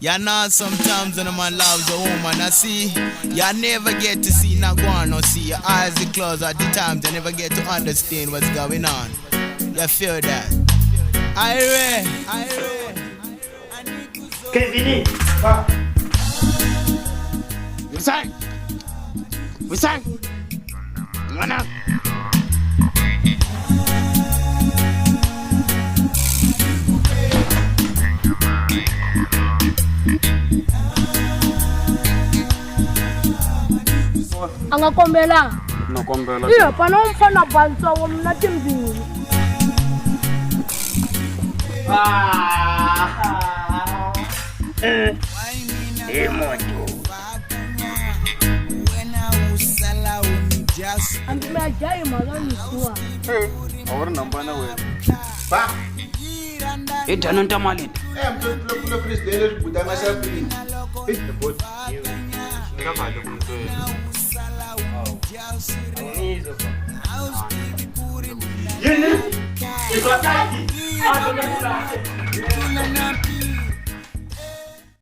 You know, sometimes when a man loves a woman, I see you never get to see, not go on or see. Your eyes are closed at the times, you never get to understand what's going on. You feel that? Ire, ire. Kevin, va. Wisai. Wisai. N'wana. A nga kombelanga. Na kombela. Iya, pana u mfana bantsongo mina timbili. Hambi mi ya dya hi mhaka misiwa. A wu ri nambana wena. Va. Hi dya no ta mali. Eh, mtlo fridge leyi butanga xa fridge. Nga mali ku ntwela. Yini? Isotaki.